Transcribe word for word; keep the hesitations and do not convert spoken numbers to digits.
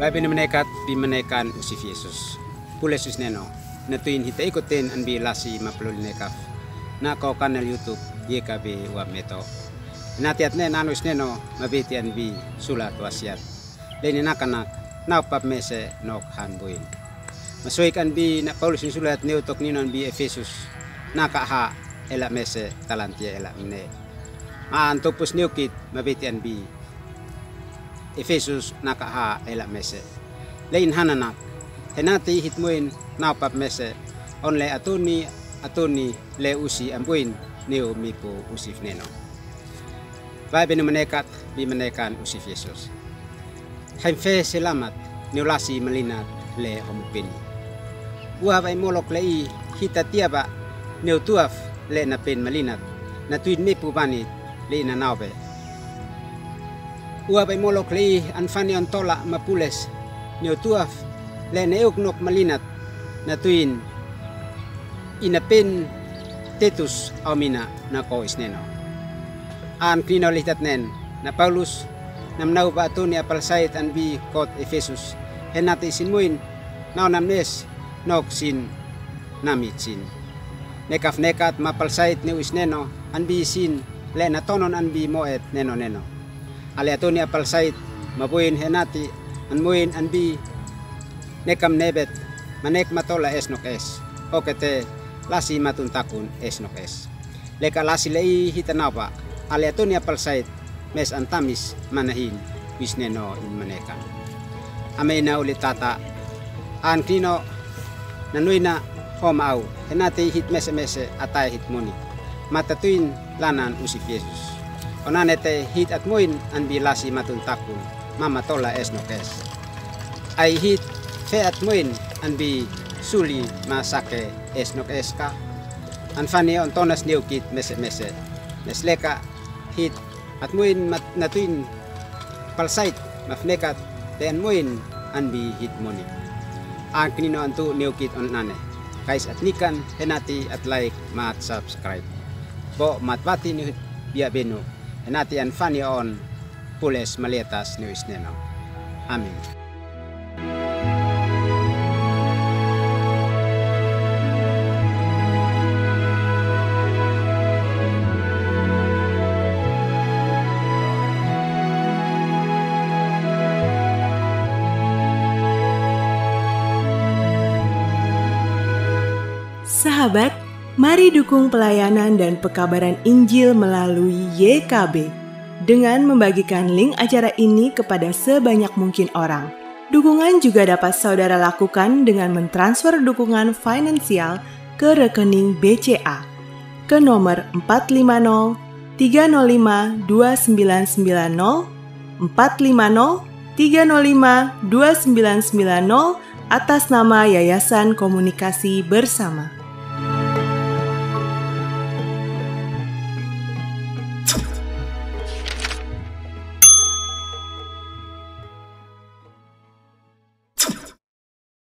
Baibel ni manekat, bi manekan usifi Yesus. Pules usineno, na tuin hita ikoten an bi lasi mapaluli nekaf. Na ko kanal YouTube, ye ka bi wa meto. Na tiat ne nano usineno, mabiti an bi sula tuasiat. Leni nakanak, nau pap mese nok han buin. Masoik an bi na Paulus ni sulat neu tok ninon bi Efesus, naka ha ela mese talantia ela mne. Ma an topus neu kit mabiti an bi Efesus naka ha ela mese. Lein hananak, henati hit muin nau pap mese, on le atuni, atuni le usi ambuin neu mipu usifineno. Baibel ni manekat, bi manekan usifi Yesus. Hain fe selamat, neu lasi malinat le homupini. Ua bai molok le i hita tiaba, neu tuaf le na pen malinat, na tuin mipu banit le ina naube. Ua bai molok le i an fani on tola mapules, neu tuaf le na euk nok malinat, na tuin ina pen tetus au mina na ko isneno. An kinino lihitat nen, na Paulus, nam nau ba atuni apalsait an bi kot Efesus, henati isin muin, nau nam nes, nok sin, namit sin. Nekaf nekat mapalsait neu isneno, an bi isin, le na tonon an bi moet neno neno. Ale atuni apalsait, mabuin henati, an muin an bi, nekam nebet, manek matola es nok es. Okete, lasi matun takun es nok es. Leka lasi le i hita naba, ale atuni apalsait, mes an tamis manahin, bisneno in manekan. Ame ina uli tata, an kinino, na nuina, homa au, henati hit mese mese, atai hit muni. Matatuin, lanan usifi Yesus. Onanete hit at muin an bi lasi matun takun, mama tola es nok es. Ai hit fe at muin an bi suli masake es nok es ka. An fani on tonas neu kit mese mese. Mes leka hit at muin mat-, na tuin palsait mafnekat pe an muin an bi hit muni. An kinino an tu neu kit on nane. Kais at nikan henati at like mat subscribe. Bo mat bati ni bia benu. Henati an fani on pules malietas neu isneno. Amen. Sahabat, mari dukung pelayanan dan pekabaran Injil melalui Y K B dengan membagikan link acara ini kepada sebanyak mungkin orang. Dukungan juga dapat saudara lakukan dengan mentransfer dukungan finansial ke rekening B C A ke nomor empat lima nol tiga nol lima dua sembilan sembilan nol, empat lima nol tiga nol lima dua sembilan sembilan nol, atas nama Yayasan Komunikasi Bersama.